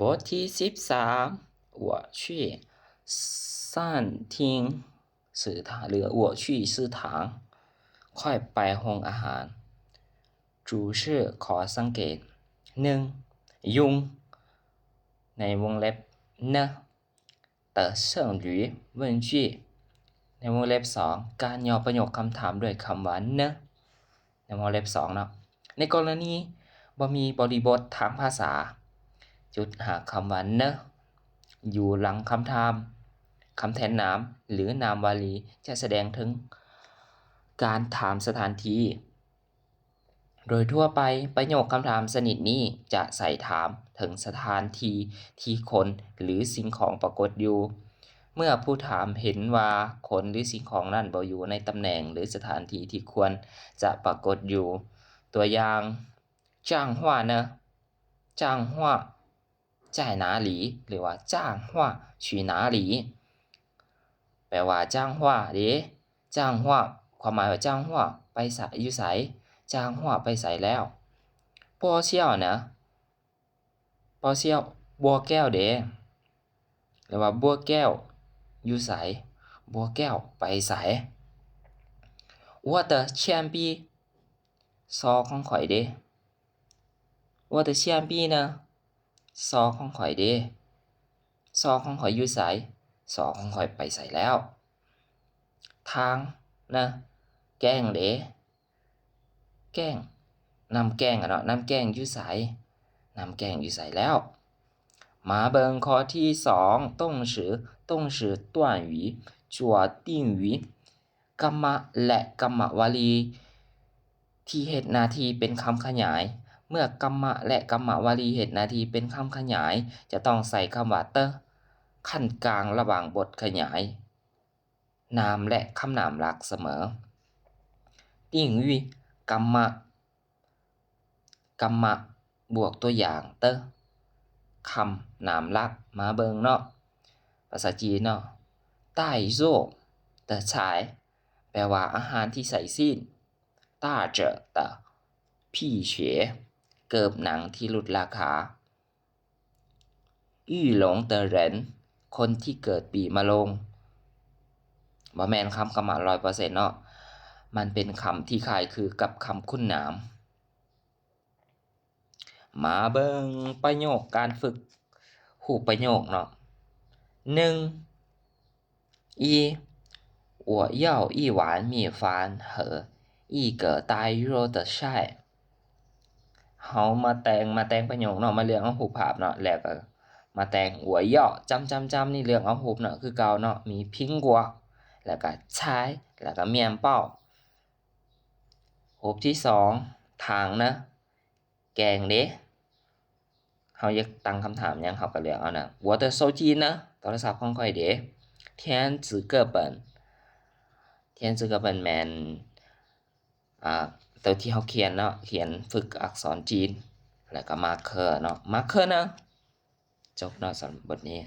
บทที่สิบสาม 我去餐厅 食堂 ຫຼື 我去食堂 ຂ້ອຍໄປໂຮງອາຫານ 注释 ຂໍ້ສັງເກດ ໜຶ່ງ ຍຸງ ໃນວົງເລັບ 呢 的剩余问句 ໃນວົງເລັບ ສອງ ການຫຍໍ້ປະໂຫຍກຄຳຖາມດ້ວຍຄຳວ່າ 呢 ໃນວົງເລັບ ສອງ ເນາະ. ໃນກໍລະນີບໍ່ມີບໍລິບົດທາງພາສາ ຈຸດຫາຄຳວ່າ 呢 ຢູ່ຫຼັງຄຳຖາມ, ຄຳແທນນາມ ຫຼື ນາມວາລີ ຈະສະແດງເຖິງການຖາມສະຖານທີ່. ໂດຍທົ່ວໄປ, ປະໂຫຍກຄຳຖາມຊະນິດນີ້ຈະໃຊ້ຖາມເຖິງສະຖານທີ່ທີ່ຄົນ ຫຼື ສິ່ງຂອງປາກົດຢູ່. ເມື່ອຜູ້ຖາມເຫັນວ່າຄົນ ຫຼື ສິ່ງຂອງນັ້ນບໍ່ຢູ່ໃນຕຳແໜ່ງ ຫຼື ສະຖານທີ່ທີ່ຄວນຈະປາກົດຢູ່. ຕົວຢ່າງ, 讲话呢? 讲话 在哪里 ຫຼືວ່າ 讲话去哪里 ແປວ່າ 讲话ເດ້ 讲话 ຄວາມໝາຍວ່າ 讲话 ໄປໃສ ຢູ່ໃສ 讲话 ໄປໃສແລ້ວ 报销呢 报销 ບົວແກ້ວເດ້ ຫຼືວ່າ ບົວແກ້ວ ຢູ່ໃສ ບົວແກ້ວ ໄປໃສ 我的铅笔 ສໍຂອງຂ້ອຍເດ້ 我的铅笔呢 ສໍຂອງຂ້ອຍເດ້ ສໍຂອງຂ້ອຍຢູ່ໃສ ສໍຂອງຂ້ອຍໄປໃສແລ້ວ 糖呢 ແກ້ງເດ້ ແກ້ງ ນ້ຳແກ້ງອະເນາະ ນ້ຳແກ້ງຢູ່ໃສ ນ້ຳແກ້ງຢູ່ໃສແລ້ວ ມາເບິ່ງຂໍ້ທີສອງ 动词 动词短语 做定语 ກຳມະ ແລະ ກຳມະວາລີ ທີ່ເຮັດໜ້າທີ່ເປັນຄຳຂະຫຍາຍ ເມື່ອກຳມະ ແລະ ກຳມະວາລີເຮັດໜ້າທີ່ເປັນຄຳຂະຫຍາຍ ຈະຕ້ອງໃຊ້ຄຳວ່າ 的 ຂັ້ນກາງລະຫວ່າງບົດຂະຫຍາຍນາມ ແລະ ຄຳນາມຫຼັກສະເໝີ 定语 ກຳມະ ກຳມະ ບວກຕົວຢ່າງ 的 ຄຳນາມຫຼັກ ມາເບິ່ງເນາະ ພາສາຈີນເນາະ 带肉的菜 ແປວ່າອາຫານທີ່ໃຊ້ຊີ້ນ 打折的皮鞋 ເກີບໜັງທີ່ຫຼຸດລາຄາ 玉龙的人 ຄົນທີ່ເກີດປີມະໂລງ ບໍ່ແມ່ນຄຳກຳມະຮ້ອຍເປີເຊັນເນາະ ມັນເປັນຄຳທີ່ຄ້າຍຄືກັບຄຳຄຸນນາມ ມາເບິ່ງປະໂຫຍກການຝຶກຮູບປະໂຫຍກເນາະ ໜຶ່ງ 一、我要一碗米饭和一个带肉的菜 ເຮົາມາແຕ່ງ ມາແຕ່ງປະໂຫຍກເນາະ ມາເລືອກເອົາຮູບພາບເນາະ ແລ້ວກໍມາແຕ່ງ 我要 ຈ້ຳໆໆ ນີ້ເລືອກເອົາຮູບເນາະ ຄືເກົ່າເນາະ ມີ苹果 ແລ້ວກໍ菜 ແລ້ວກໍ面包 ຮູບທີສອງ 糖呢 ແກ້ງເດ້ ເຮົາຢາກຕັ້ງຄຳຖາມຫຍັງ ເຮົາກໍເລືອກເອົານະ 我的手机呢 ໂທລະສັບຂອງຂ້ອຍເດ້ 电子课本 电子课本 ແມ່ນ ອາ ໂຕທີ່ເຮົາຂຽນເນາະ ຂຽນຝຶກອັກສອນຈີນ ແລ້ວກໍ 马克 ເນາະ 马克呢 ຈົບເນາະ ສຳລັບບົດນີ້